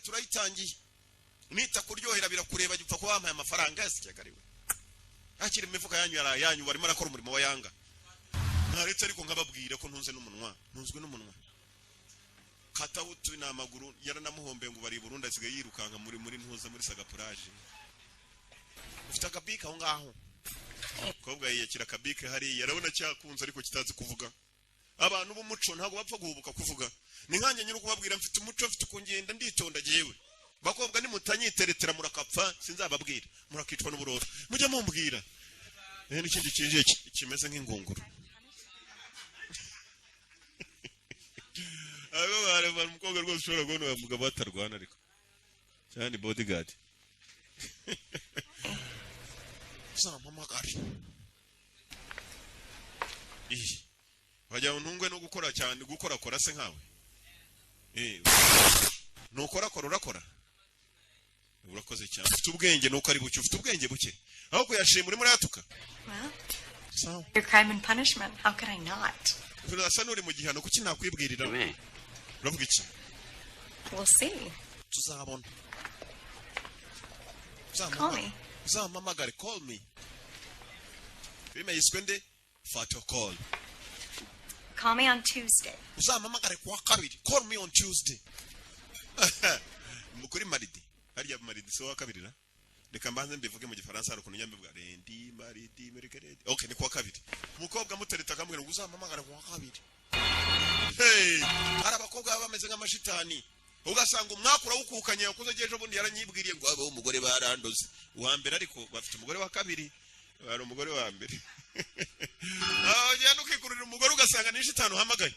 Turayitangiye, nita kuryohera birakureba, gipfa kuba wampaye amafaranga yasikagariwe akiri mu mifuka yanyu yaraye yanyu. Barimo arakora umurimo wa Yanga ntaretse, ariko nkababwira ko ntunze n'umunwa, ntunzwe n'umunwa. Katawutu ni amaguru yaranamuhombeye ngo bari i Burundi, asigaye yirukanka muri ntuza muri sagapuraje. Ufite akabike aho ngaho? Umukobwa yiyakira akabike hariya, arabona cyakunze ariko kitazi kuvuga. Abantu b'umuco ntabwo bapfa guhubuka kuvuga. Ni nkanjye nyiri kubabwira, mfite umuco, mfite uko ngenda, nditonda. Jyewe bakobwa nimutanyiteretera murakapfa, sinzababwira, murakicwa n'uburoro. Mujye mumbwira. N'ikindi kinjiye kimeze nk'ingunguru. Abo bareba umukobwa rwose, ushobora kubona uwo mugabo batarwana, ariko cyane bodyguard. Uzampamagare. Ih, wagira ngo ntungwe no gukora cyane, gukorakora se nkawe. Nukorakora urakora, urakoze cyane, ufite ubwenge nuko ari buke, ufite ubwenge buke aho kuyashima urimo urayatuka. Well, Sawa. your crime and punishment. How could I not? Urasa n'uri mu gihano, kuki nakwibwirira? Me. Uravuga iki? We'll see. Tuzabona. Call me. Uzampamagare, call me. Filime yiswe nde? Fato Call. Call me on Tuesday. Uzampamagare kuwa kabiri, call me on Tuesday. Kuri mardi, harya mardi si uwa kabiri na? Reka mbanze mbivuge mu Gifaransa, hari ukuntu njya mbivuga: lundi, mardi, mercredi. Okay, ni kuwa kabiri. Umukobwa amutereta akamubwira ngo uzampamagare kuwa kabiri. Hey, hari abakobwa baba bameze nk'amashitani, ugasanga umwaka urawukukanye, yakuze ejo bundi yaranyibwiriye ngo abeho umugore barandoze uwa mbere, ariko bafite umugore wa kabiri, hari umugore wa mbere. Ah, ugenda ukikururira umugore ugasanga ni shitani uhamagaye,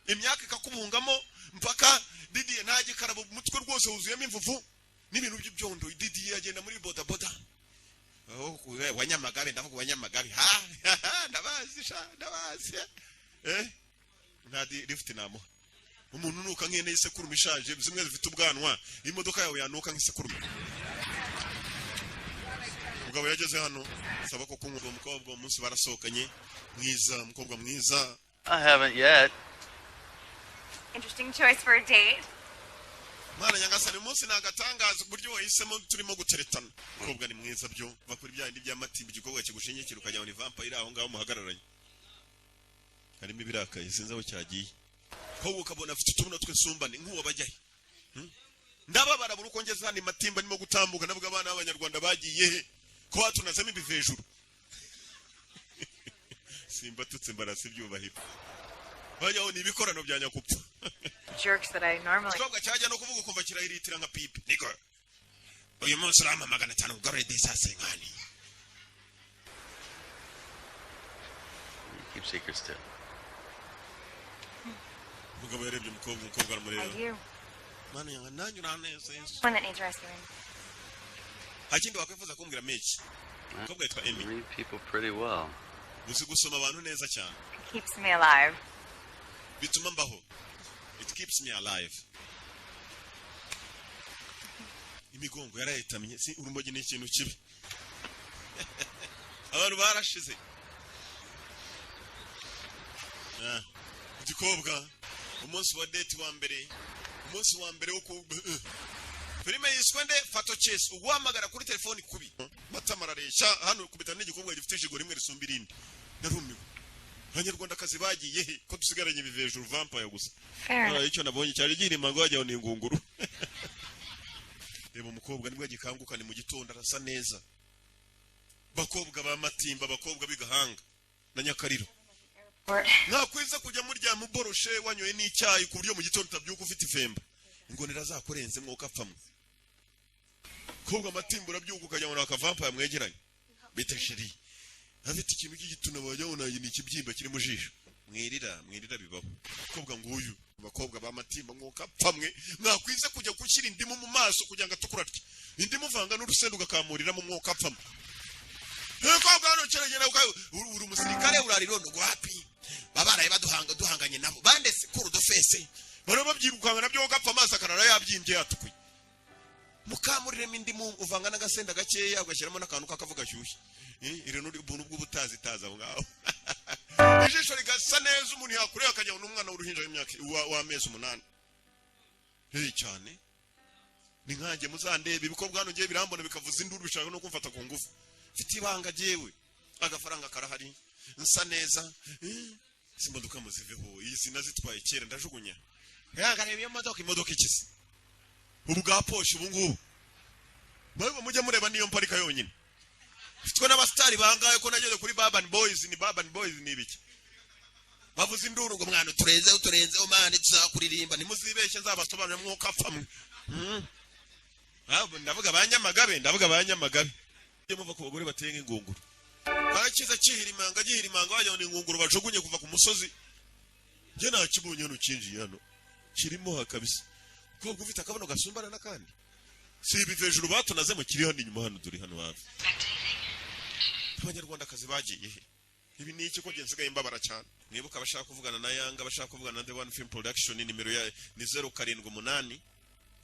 imyaka ikakubungamo mpaka Didiye nta gikarabo, umutwe rwose wuzuyemo imvuvu n'ibintu by'ibyondo. Didiye agenda muri bodaboda. Oh, wa Nyamagabe, ndavuga wa Nyamagabe, ha ndabazi sha, ndabazi. Nta lift namuha umuntu unuka nk'ihene y'isekurume ishaje, zimwe zifite ubwanwa. Imodoka yawe yanuka nk'isekurume. Umugabo yageze hano saba ko kunywa. Umukobwa uwo munsi barasohokanye, mwiza, umukobwa mwiza. I haven't yet. Interesting choice for a date. Mwana nyagasani, uyu munsi ni agatangaza uburyo wahisemo turimo guteretana. Umukobwa ni mwiza byo, va kuri bya bindi by'amatimba, igikorwa kigushingikira ukajya ngo ni vampire aho ngaho muhagararanye. Harimo ibirakaye, sinzi aho cyagiye. Ahubwo ukabona afite utubuno tw'insumbane nk'uwo bajyahe. Ndababara buri uko ngeze hano i Matimba, ndimo gutambuka ndavuga: abana b'Abanyarwanda bagiye he ko batunazemo ibiva hejuru? Simbatutse, mbarasa ibyubahiro, bajyaho ni ibikorano bya nyakupfa. Jerks that I normally. Igikobwa cyajya no kuvuga ukumva kirahiritira nka pipe. Niko uyu munsi urampa 500 ugarure desasenkani. You keep secrets too. Umugabo yarebye umukobwa, umukobwa I aramureba. do. Mana yanga, nanjye uranezeza. One that needs rescuing. Nta kindi wakwifuza kumbwira meki? Umukobwa yitwa I Amy. read people pretty well. Uzi gusoma abantu neza cyane. It keeps me alive. Bituma mbaho, it keeps me alive. Imigongo yarayitamye. Si urumogi ni ikintu kibi, abantu barashize. Ah, igikobwa umunsi wa date wa mbere, umunsi wa mbere wo ku filime yiswe nde? Fato Chase, uguhamagara kuri telefoni kubi matama arareshya hano kubita n'igikobwa gifite ijigo rimwe risumba irindi. Narumiwe, Abanyarwandakazi bagiye he ko dusigaranye ibivejuru, vampire gusa? Fair enough. Ah, icyo nabonye cyari gihirima ngo wajyaho ni ingunguru. Reba umukobwa nibwo agikanguka, ni mu gitondo, arasa neza. Bakobwa ba Matimba, abakobwa b'Igahanga na Nyakariro, mwakwiza kujya muryama uboroshe, wanyoye n'icyayi, ku buryo mu gitondo utabyuka ufite ifemba, ingonera zakurenze, mwuka apfamwe. Kobwa Matimba, urabyuka ukajya ngo ni akavampire mwegeranye. Bite chérie? Afite ikintu cy'igituna, wajya ngo ni ikibyimba kiri mu jisho. Mwirira, mwirira, bibaho. Kobwa nguyu, abakobwa ba Matimba, mwuka apfamwe, mwakwiza kujya gushyira indimu mu maso kugira ngo atukura atya. Indimu uvanga n'urusenda ugakamuriramo, umwuka apfamwe. Kobwa hano kiragenda, uri umusirikare, urarirondo wapi? Babaraye baduhanga, duhanganye nabo bandese kuri udufese, bara babyirukanga nabyo, ugapfa amaso akarara yabyimbye yatukuye. Mukamuriremo indimu, uvanga n'agasenda gakeya, ugashyiramo n'akantu k'akavu gashyushye. Iri ni ubuntu bw'ubutazitaza aho ngaho, ijisho rigasa neza, umuntu yakureba akajya n'umwana w'uruhinja w'imyaka w'amezi 8. Cyane. Ni nkanjye, muzandebe ibikorwa hano ngiye birambona bikavuza induru, bishaka no kumfata ku ngufu. Mfite ibanga jyewe, agafaranga karahari, nsa neza. Izi modoka muziveho, iyi sinazitwaye kera ndajugunya. Yagareba iyo modoka, imodoka ikize ubu bwa poshe ubu ngubu. Mwebwe mujye mureba niyo mparika yonyine mfitwe n'abasitari bangahe, ko nageze kuri Urban Boys. Ni Urban Boys ni ibiki? Bavuze induru ngo mwana uturenzeho, uturenzeho man, tuzakuririmba. Ntimuzibeshye, nzabasobanurira mwuka apfa mwe. Ah, ndavuga ba Nyamagabe, ndavuga ba Nyamagabe. Mujye muva ku bagore bateye nk'ingunguru, barakiza kihirimanga gihirimanga, wagira ngo ni ingunguru bajugunye kuva ku musozi. Njye nakibonye hano, kinjiye hano kirimo ha kabisa. Kobwa ufite akabuno gasumbana n'akandi, si ibi hejuru batunazemo, kiri hano inyuma hano, turi hano hafi. Abanyarwandakazi bagiye he? Ibi ni iki ko nsigaye mbabara cyane? Mwibuka abashaka kuvugana na Yanga, abashaka kuvugana na The One Film Production, nimero ya ni 078,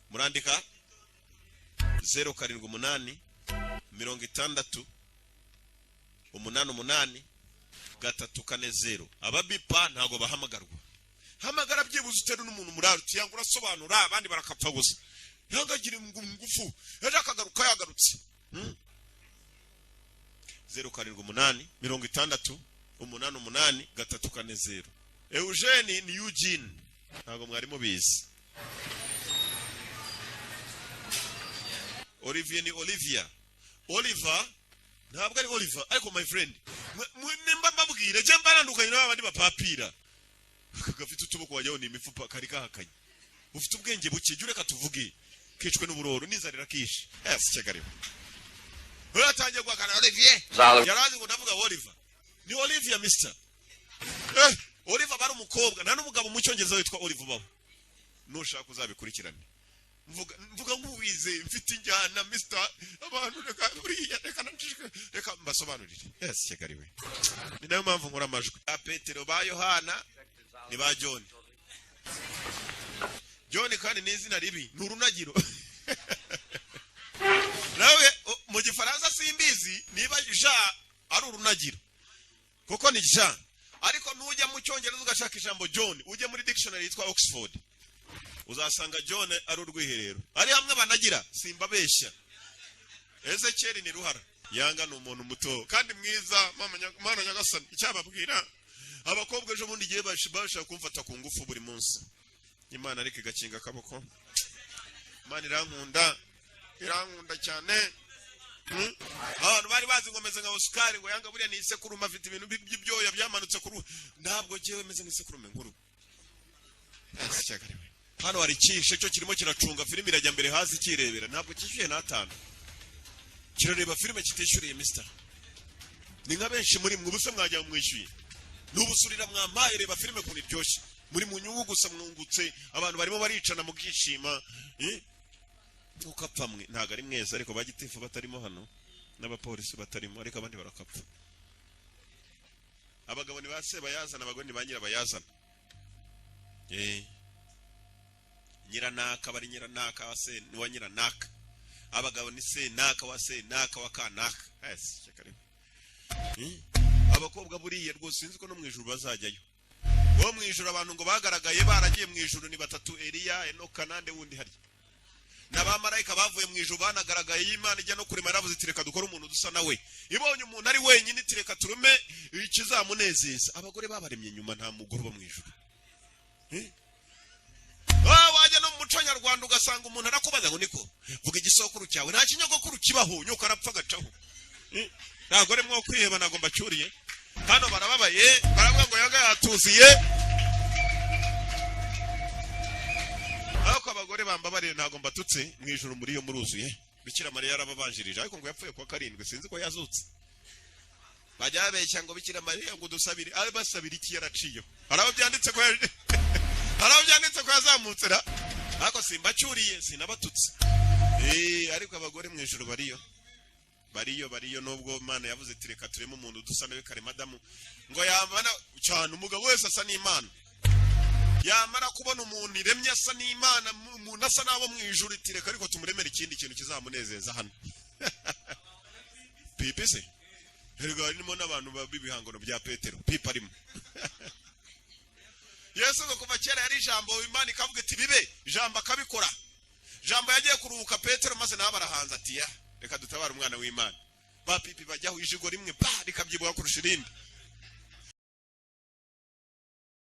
murandika 078 60 88 340. Ababipa ntabwo bahamagarwa. Hamagara byibuze utere n'umuntu muraro uti: "Yanga urasobanura." Abandi barakapfa gusa. Yanga agira ingufu, ejo akagaruka yagarutse. 078 60 88 340. Eugene ni Eugene, ntabwo mwari mubizi. Olivier ni Olivia, Oliver ntabwo ari Oliver. Ariko my friend, nimba mbabwire je mbarandukanye n'abandi bapapira. Aka gafite utuboko wajyaho ni imifupa, kari kahakanye. Ufite ubwenge buke, jya ureka tuvuge, kicwe n'uburoro n'inzara irakishe. Ese kigali uratangiye guhakana Olivier? Zalo. Yarazi ngo ndavuga Oliver, ni Olivia mister. Oliver bari umukobwa, nta n'umugabo mu Cyongereza witwa Oliver ubaho. Nushaka uzabikurikirane. Mvuga mvuga nk'uwize, mfite injyana mister. Abantu reka buriya, reka nacishike, reka mbasobanurire. Yes, kigali we, ni nayo mpamvu nkora amajwi. Ba Petero, ba Yohana, ni ba John. John kandi ni izina ribi, ni urunagiro nawe. Mu Gifaransa simbizi niba Jean ari urunagiro, kuko ni Jean. Ariko nujya mu Cyongereza ugashaka ijambo John, ujye muri dictionary yitwa Oxford, uzasanga John ari urwiherero, ari hamwe banagira. Simbabeshya. Ezekiel ni ruhara. Yanga ni umuntu muto kandi mwiza. Mama mana nyagasani, icyababwira abakobwa ejo bundi igihe bashaka kumfata ku ngufu buri munsi, Imana ariko igakinga akaboko. Imana irankunda, irankunda cyane. Abantu bari bazi ngo meze nka Oscar, ngo Yanga buriya ni isekurume, afite ibintu by'ibyoya byamanutse ku ruhu. Ntabwo jyewe meze nk'isekurume nkuru. Ese cyakariwe. Hano hari icyishe cyo kirimo kiracunga filime, irajya mbere hazi kirebera, ntabwo cyishyuye n'atanu, kirareba filime kitishyuriye mister. Ni nka benshi muri mwe, ubuse mwajya mwishyuye n'ubusurira mwampaye. Reba filime ukuntu iryoshye, muri mu nyungu gusa, mwungutse abantu barimo baricana mukishima, eh? Nkuko apfa mwe ntabwo ari mwese, ariko ba gitifu batarimo hano n'abapolisi batarimo, ariko abandi barakapfa. Abagabo ni ba sebayazana, abagore ni ba nyirabayazana. Nyiranaka bari nyiranaka wa se ni wa nyiranaka, abagabo ni se naka wa se naka wa kanaka. Ese shyaka rimwe. Abakobwa buriya rwose sinzi ko no mu ijuru bazajyayo. Bo mu ijuru, abantu ngo bagaragaye baragiye mu ijuru ni batatu: Eliya, Enoka nande wundi harya, n'abamarayika bavuye mu ijuru banagaragaye. Y'Imana ijya no kurema yaravuze iti: "Reka dukore umuntu dusa nawe." Ibonye umuntu ari wenyine iti: "Reka turume ikizamunezeza." Abagore babaremye nyuma, nta mugore uba mu ijuru. Eh? Ah, wajya no mu muco nyarwanda ugasanga umuntu arakubaza ngo: "Niko vuga igisokuru cyawe." Nta kinyogokuru kibaho, nyoko arapfa agacaho. Eh? Ntabwo ari mwo kwiheba, ntabwo mbacyuriye. Hano barababaye, baravuga ngo Yanga yatuziye. Ariko abagore bambabariye, ntabwo mbatutse. Mu ijuru muri yo muruzuye. Bikira Mariya yarababanjirije, ariko ngo yapfuye kuwa karindwi, sinzi ko yazutse. Bajya babeshya ngo Bikira Mariya ngo dusabire, abe basabira iki? Yaraciyeho. Hari aho byanditse ko yazamutse ra? Ariko simbacyuriye, sinabatutse. Ariko abagore mu ijuru bariyo, bariyo, bariyo. Nubwo Imana yavuze iti: "Reka tureme umuntu dusa nawe kare." Madamu ngo yamara cyane, umugabo wese asa n'Imana, yamara kubona umuntu iremye asa n'Imana, umuntu asa n'abo mu ijuru, iti: "Reka ariko tumuremere ikindi kintu kizamunezeza hano." Pipi se erega harimo n'abantu b'ibihangano bya Petero, pipi arimo. Yesu ngo kuva kera yari ijambo, Imana ikavuga iti: "Bibe," ijambo akabikora. Ijambo yagiye ku kuruhuka Petero, maze nawe barahanze ati: "Ya, reka dutabare umwana w'Imana." Ba pipi bajyaho ijigo rimwe pa rikabyibuha kurusha irindi.